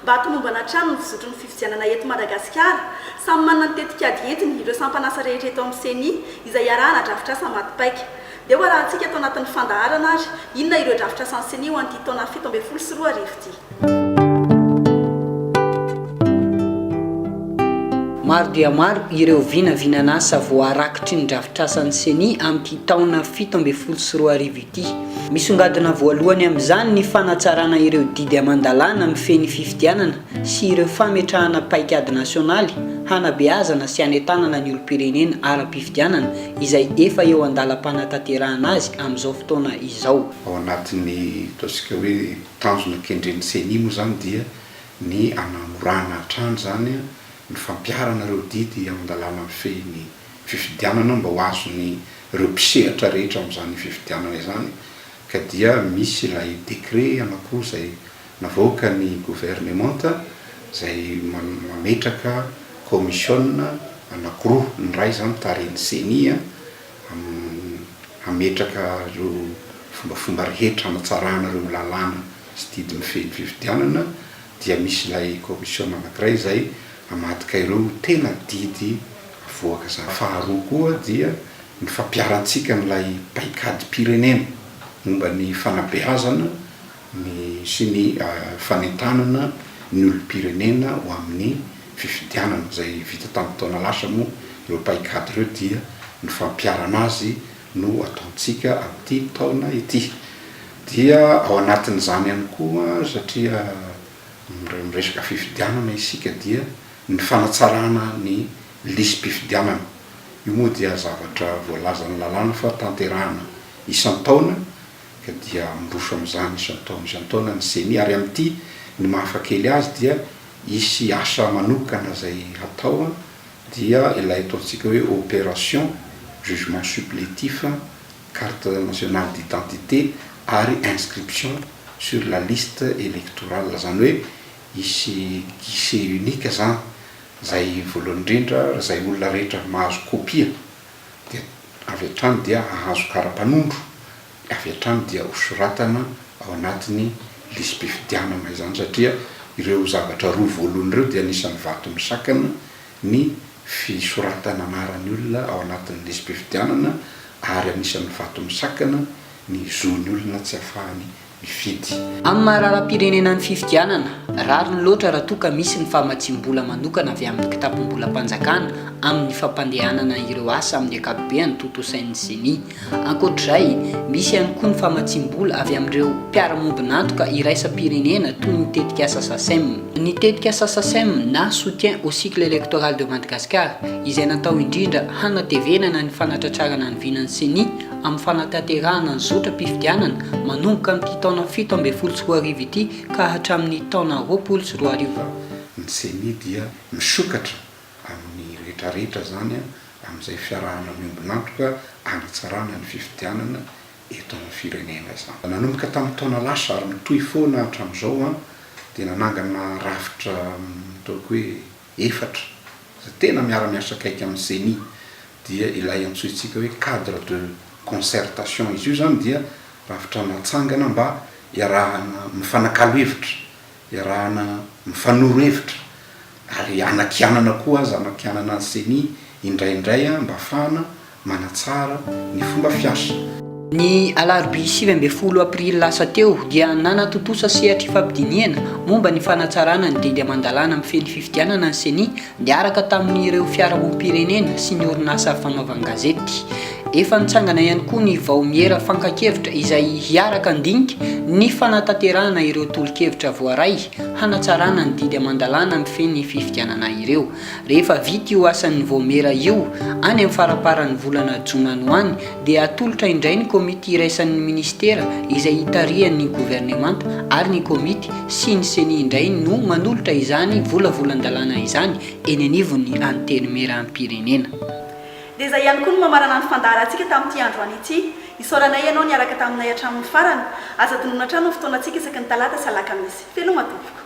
Mba hahatomombana hatrany ny fizotry ny fifidianana eto Madagasikara, samy manana ny tetikady entiny ireo sampan'asa rehetra eto amin'ny Ceni izay iarahana drafitr'asa maty paika. Ndeha ho arahantsika ato anatin'ny fandaharana ary inona ireo drafitr'asan'ny Ceni ho an'ity taona 2017 ity. Maro dia maro ireo vinavinan'asa voarakitry ny drafitr'asan'ny Ceni amin'ity taona 2017 ity. Misongadina voalohany amin'izany ny fanatsarana ireo didy aman-dalàna mifehy ny fifidianana sy ireo fametrahana paikady nasionaly hanabeazana sy hanentanana ny olom-pirenena ara-pifidianana izay efa eo an-dalam-panatanterahana azy amin'izao fotoana izao. Ao anatin'ny ataontsika hoe tanjona kendren'ny Ceni moa izany dia ny hanamorana hatrany izany ny fampiharana ireo didy aman-dalàna mifehy ny fifidianana mba ho azon'ireo mpisehatra rehetra amin'izany fifidianana izany ka dia misy ilay décret anankiroa izay navoakan'ny governemanta izay mametraka kaomisiona anankiroa, ny iray izany tarihin'ny Ceni hametraka ireo fombafomba rehetra hanatsarana ireo lalàna sy didy mifehy ny fifidianana dia misy ilay kaomisiona anankiray izay hamadika ireo ho tena didy avoaka izany. Faharoa koa dia ny fampiharantsika an'ilay paikadim-pirenena momba ny fanabeazana ny sy ny fanentanana ny olom-pirenena ho amin'ny fifidianana izay vita tamin'ny taona lasa moa ireo paikady ireo dia ny fampiharana azy no ataontsika amin'ity taona ity. Dia ao anatin'izany ihany koa satria miresaka fifidianana isika dia ny fanatsarana ny lisi-pifidianana. Io moa dia zavatra voalazan'ny lalàna fa tanterahana isan-taona ka dia miroso amin'izany isan-taona isan-taona ny Ceni ary amin'ity ny maha hafakely azy dia hisy asa manokana izay hatao dia ilay ataontsika hoe opération jugement supplétif, carte nationale d'identité ary inscription sur la liste électorale, izany hoe hisy guichet unique izany izay voalohany indrindra izay olona rehetra mahazo kopia dia avy hatrany dia hahazo kara-panondro, avy hatrany dia ho soratana ao anatin'ny lisi-pifidianana izany satria ireo zavatra roa voalohany ireo dia anisan'ny vato misakana ny fisoratana anaran'ny olona ao anatin'ny lisi-pifidianana ary anisan'ny vato misakana ny zon'ny olona tsy afahany mifidy. Amin'ny maha raharaham-pirenena ny fifidianana, rariny loatra raha toa ka misy ny famatsiam-bola manokana avy amin'ny kitapom-bolam-panjakana amin'ny fampandehanana ireo asa amin'ny ankapobeany tontosain'ny Ceni. Ankoatr'izay, misy ihany koa ny famatsiam-bola avy amin'ireo mpiara-mombon'antoka iraisam-pirenena toy ny tetikasa Sacem. Ny tetikasa Sacem na Soutien au Cycle Electoral de Madagascar izay natao indrindra hanatevenana ny fanatratrarana ny vinan'ny Ceni amin'ny fanatanterahana ny zotram-pifidianana manomboka amin'ity taona 2017 ity ka hatramin'ny taona 2020. Ny Ceni dia misokatra amin'ny rehetra rehetra izany amin'izay fiarahana miombon'antoka hanatsarana ny fifidianana eto amin'ny firenena izany. Nanomboka tamin'ny taona lasa ary mitohy foana hatramin'izao dia nanangana rafitra ataoko hoe efatra izay tena miara-miasa akaiky amin'ny Ceni dia ilay antsointsika hoe cadre de concertation. Izy io izany dia rafitra natsangana mba hiarahana mifanakalo hevitra, hiarahana mifanoro hevitra ary hanakianana koa aza, hanakianana ny Ceni indraindray mba hafahana manatsara ny fomba fiasa. Ny alarobia 19 aprily lasa teo dia nanatontosa sehatra ifampidinihana momba ny fanatsarana ny didy aman-dalàna mifehy ny fifidianana ny Ceni niaraka tamin'ireo fiarahamonim-pirenena sy ny orinasa fanaovan-gazety. Efa nitsangana ihany koa ny vaomiera fankan-kevitra izay hiaraka handinika ny fanatanterahana ireo tolo-kevitra voaray hanatsarana ny didy aman-dalàna mifehy ny fifidianana ireo. Rehefa vita io asan'ny vaomiera io, any amin'ny faramparan'ny volana jona any ho any, dia hatolotra indray ny komity iraisan'ny minisitera izay itarihan'ny governemanta ary ny komity sy ny Ceni indray no manolotra izany volavolan-dalàna izany eny anivon'ny Antenimierampirenena. Dia izay ihany koa no mamarana ny fandaharantsika tamin'ity androany ity. Isaoranay ianao niaraka taminay hatramin'ny farany. Aza adinoina hatrany ny fotoanantsika isaky ny talata sy alakamisy. Veloma tompoko.